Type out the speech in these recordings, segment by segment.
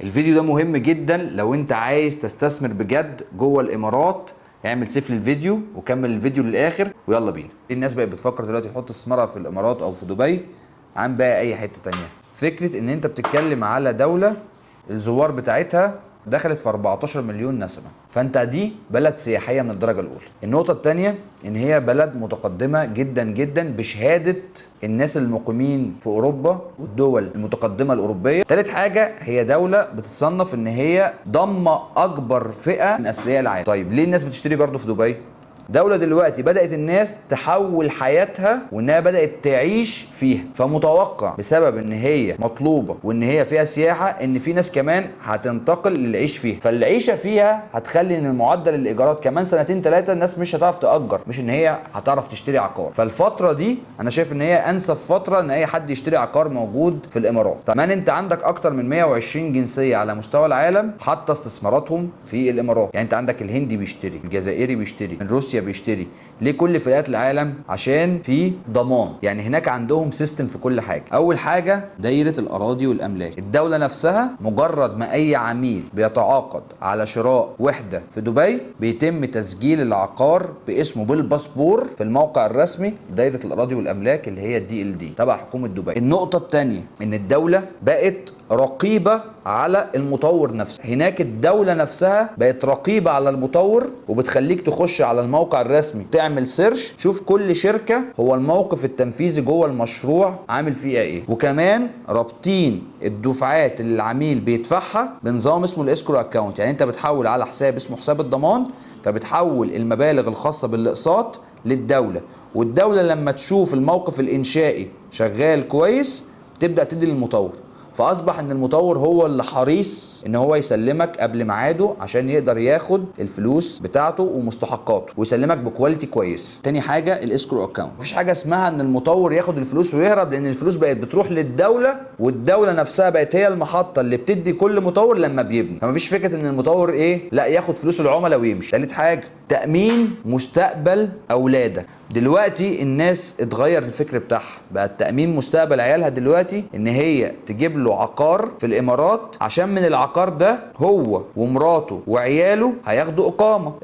الفيديو ده مهم جدا لو انت عايز تستثمر بجد جوه الامارات. اعمل save للفيديو وكمل الفيديو للاخر ويلا بينا. الناس بقت بتفكر دلوقتي تحط استثمارها في الامارات او في دبي عن بقى اي حتة تانية. فكرة ان انت بتتكلم على دولة الزوار بتاعتها دخلت في 14 مليون نسمة، فانت دي بلد سياحية من الدرجة الأولى. النقطة الثانية ان هي بلد متقدمة جدا جدا بشهادة الناس المقيمين في أوروبا والدول المتقدمة الأوروبية. ثالث حاجة هي دولة بتتصنف ان هي ضم أكبر فئة من أثرياء العالم. طيب ليه الناس بتشتري برضو في دبي؟ دولة دلوقتي بدأت الناس تحول حياتها وانها بدأت تعيش فيها، فمتوقع بسبب ان هي مطلوبة وان هي فيها سياحة ان في ناس كمان هتنتقل للعيش فيها، فالعيشة فيها هتخلي ان معدل الايجارات كمان سنتين ثلاثة الناس مش هتعرف تأجر، مش ان هي هتعرف تشتري عقار. فالفترة دي انا شايف ان هي انسب فترة ان اي حد يشتري عقار موجود في الامارات. كمان انت عندك اكتر من 120 جنسية على مستوى العالم حتى استثماراتهم في الامارات، يعني انت عندك الهندي بيشتري، الجزائري بيشتري، من روسيا بيشتري. ليه كل فئات العالم؟ عشان في ضمان، يعني هناك عندهم system في كل حاجة. اول حاجة دايرة الاراضي والاملاك، الدولة نفسها مجرد ما اي عميل بيتعاقد على شراء وحده في دبي بيتم تسجيل العقار باسمه بالباسبور في الموقع الرسمي دايرة الاراضي والاملاك اللي هي ال DLD تبع حكومة دبي. النقطة الثانية ان الدولة بقت رقيبه على المطور نفسه، هناك الدولة نفسها بقت رقيبه على المطور وبتخليك تخش على الموقع الرسمي تعمل search شوف كل شركة هو الموقف التنفيذي جوه المشروع عامل فيها ايه. وكمان رابطين الدفعات اللي العميل بيدفعها بنظام اسمه ال escrow account، يعني انت بتحول على حساب اسمه حساب الضمان، فبتحول المبالغ الخاصة بالاقساط للدولة، والدولة لما تشوف الموقف الانشائي شغال كويس تبدا تدي للمطور. فاصبح ان المطور هو اللي حريص ان هو يسلمك قبل ميعاده عشان يقدر ياخد الفلوس بتاعته ومستحقاته ويسلمك ب quality كويس. تاني حاجة ال escrow account، مفيش حاجة اسمها ان المطور ياخد الفلوس ويهرب، لان الفلوس بقت بتروح للدولة والدولة نفسها بقت هي المحطة اللي بتدي كل مطور لما بيبني، فمفيش فكرة ان المطور ايه لا ياخد فلوس العملاء ويمشي. تالت حاجة تامين مستقبل اولادك. دلوقتي الناس اتغير الفكر بتاعها، بقى تامين مستقبل عيالها دلوقتي ان هي تجيب له عقار في الامارات عشان من العقار ده هو ومراته وعياله هياخدوا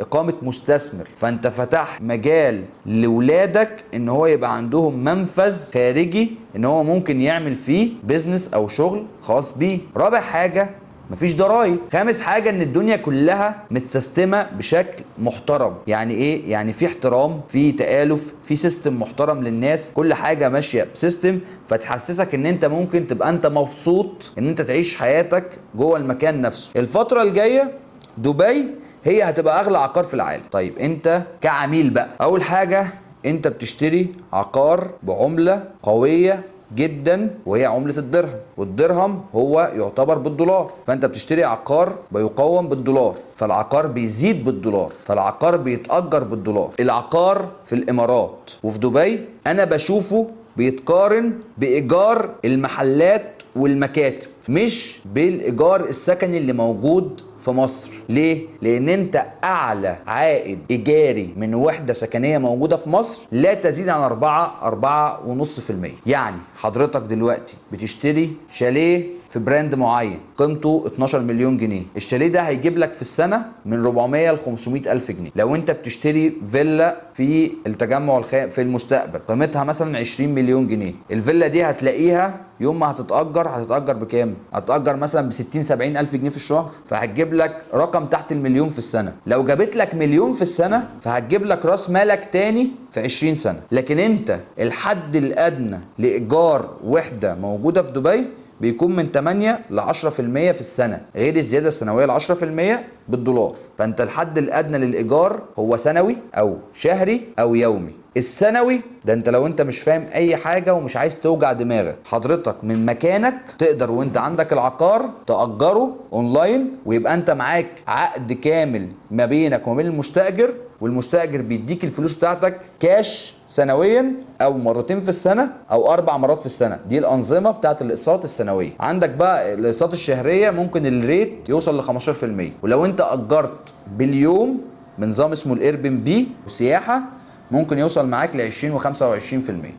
اقامه مستثمر. فانت فتحت مجال لولادك ان هو يبقى عندهم منفذ خارجي ان هو ممكن يعمل فيه business او شغل خاص بيه. رابع حاجة مفيش ضرايب. خامس حاجة ان الدنيا كلها متسيستمه بشكل محترم. يعني ايه؟ يعني في احترام، في تآلف، في system محترم للناس، كل حاجة ماشية ب system، فتحسسك ان انت ممكن تبقى انت مبسوط ان انت تعيش حياتك جوه المكان نفسه. الفترة الجاية دبي هي هتبقى اغلى عقار في العالم. طيب انت كعميل بقى، اول حاجة انت بتشتري عقار بعمله قوية جدا وهي عملة الدرهم، والدرهم هو يعتبر بالدولار، فانت بتشتري عقار بيقوم بالدولار، فالعقار بيزيد بالدولار، فالعقار بيتأجر بالدولار. العقار في الامارات وفي دبي انا بشوفه بيتقارن بايجار المحلات والمكاتب، مش بالايجار السكني اللي موجود في مصر. ليه؟ لان انت اعلى عائد ايجاري من وحده سكنية موجودة في مصر لا تزيد عن 4، 4.5%. يعني حضرتك دلوقتي بتشتري شاليه في brand معين قيمته 12 مليون جنيه، الشاليه ده هيجيب لك في السنة من 400 ل 500 الف جنيه. لو انت بتشتري فيلا في التجمع في المستقبل قيمتها مثلا 20 مليون جنيه، الفيلا دي هتلاقيها يوم ما هتتأجر هتتأجر بكام؟ هتتأجر مثلا ب 60 70 ألف جنيه في الشهر، فهتجيب لك رقم تحت المليون في السنة. لو جابت لك مليون في السنة فهتجيب لك راس مالك تاني في 20 سنة. لكن انت الحد الأدنى لإيجار وحدة موجودة في دبي بيكون من 8 ل 10% في السنة، غير الزيادة السنوية ل 10% بالدولار. فانت الحد الأدنى للإيجار هو سنوي أو شهري أو يومي. السنوي ده انت لو انت مش فاهم اي حاجة ومش عايز توجع دماغك، حضرتك من مكانك تقدر وانت عندك العقار تأجره اونلاين، ويبقى انت معاك عقد كامل ما بينك وما بين المستأجر، والمستأجر بيديك الفلوس بتاعتك كاش سنويا او مرتين في السنة او 4 مرات في السنة. دي الانظمة بتاعت الاقساط السنوية. عندك بقى الاقساط الشهرية ممكن ال rate يوصل ل 15%، ولو انت اجرت باليوم بنظام اسمه ال Airbnb وسياحه ممكن يوصل معاك ل 20 و25%،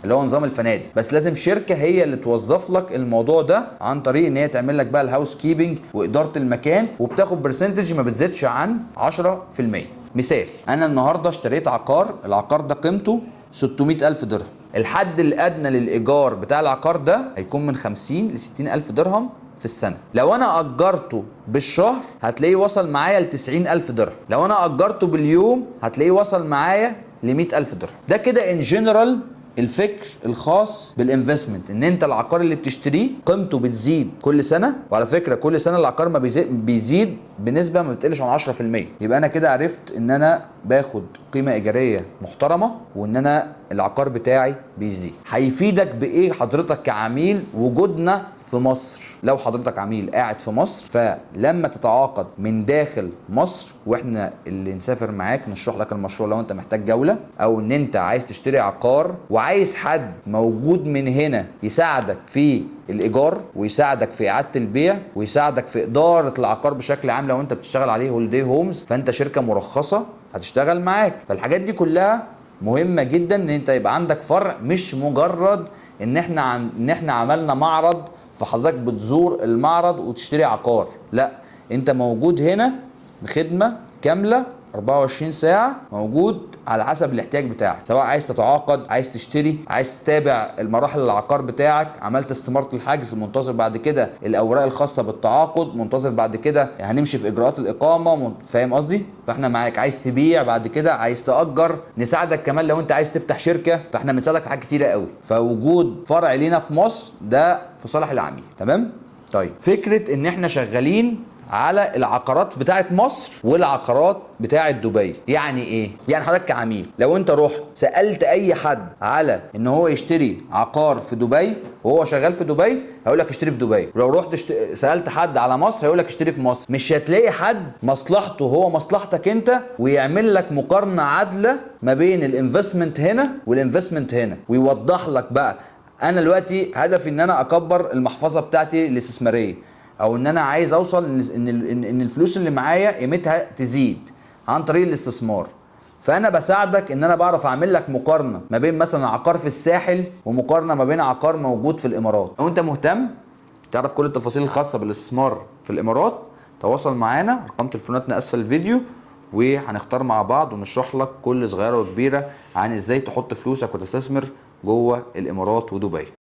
اللي هو نظام الفنادق. بس لازم شركة هي اللي توظف لك الموضوع ده عن طريق ان هي تعمل لك بقى ال housekeeping واداره المكان، وبتاخد percentage ما بتزيدش عن 10%. مثال، انا النهارده اشتريت عقار، العقار ده قيمته 600 الف درهم. الحد الادنى للايجار بتاع العقار ده هيكون من 50 ل 60 الف درهم في السنة. لو انا اجرته بالشهر هتلاقيه وصل معايا ل 90 الف درهم، لو انا اجرته باليوم هتلاقيه وصل معايا ل 100 الف درهم. ده كده in general الفكر الخاص بال investment، ان انت العقار اللي بتشتريه قيمته بتزيد كل سنة. وعلى فكرة كل سنة العقار ما بيزيد بنسبة ما بتقلش عن 10%. يبقى انا كده عرفت ان انا باخد قيمة ايجاريه محترمه وان انا العقار بتاعي بيزيد. هيفيدك بايه حضرتك كعميل وجودنا في مصر؟ لو حضرتك عميل قاعد في مصر، فلما تتعاقد من داخل مصر واحنا اللي نسافر معاك نشرح لك المشروع لو انت محتاج جولة، او ان انت عايز تشتري عقار وعايز حد موجود من هنا يساعدك في الايجار ويساعدك في اعادة البيع ويساعدك في ادارة العقار بشكل عام لو انت بتشتغل عليه holiday homes، فانت شركة مرخصة هتشتغل معاك. فالحاجات دي كلها مهمة جدا ان انت يبقى عندك فرع، مش مجرد ان احنا عملنا معرض فحضرتك بتزور المعرض وتشتري عقار. لا، انت موجود هنا بخدمة كاملة 24 ساعة، موجود على حسب الاحتياج بتاعك، سواء عايز تتعاقد، عايز تشتري، عايز تتابع المراحل العقار بتاعك، عملت استمارة الحجز، منتظر بعد كده الاوراق الخاصة بالتعاقد، منتظر بعد كده هنمشي في اجراءات الاقامة، فاهم قصدي؟ فاحنا معاك. عايز تبيع بعد كده، عايز تأجر، نساعدك كمان لو انت عايز تفتح شركة، فاحنا بنساعدك في حاجات كتيرة قوي. فوجود فرع لينا في مصر ده في صالح العميل. تمام؟ طيب، فكرة ان احنا شغالين على العقارات بتاعت مصر والعقارات بتاعت دبي، يعني ايه؟ يعني حضرتك كعميل لو انت رحت سألت اي حد على ان هو يشتري عقار في دبي وهو شغال في دبي هيقول لك اشتري في دبي، ولو رحت سألت حد على مصر هيقول لك اشتري في مصر. مش هتلاقي حد مصلحته هو مصلحتك انت ويعمل لك مقارنة عادلة ما بين ال investment هنا وال investment هنا ويوضح لك بقى انا دلوقتي هدفي ان انا اكبر المحفظة بتاعتي الاستثمارية، او ان انا عايز اوصل ان الفلوس اللي معايا قيمتها تزيد عن طريق الاستثمار. فانا بساعدك ان انا بعرف اعمل لك مقارنة ما بين مثلا عقار في الساحل ومقارنة ما بين عقار موجود في الامارات. لو انت مهتم تعرف كل التفاصيل الخاصة بالاستثمار في الامارات تواصل معانا، ارقام تليفوناتنا اسفل الفيديو، وهنختار مع بعض ونشرح لك كل صغيرة وكبيره عن ازاي تحط فلوسك وتستثمر جوه الامارات ودبي.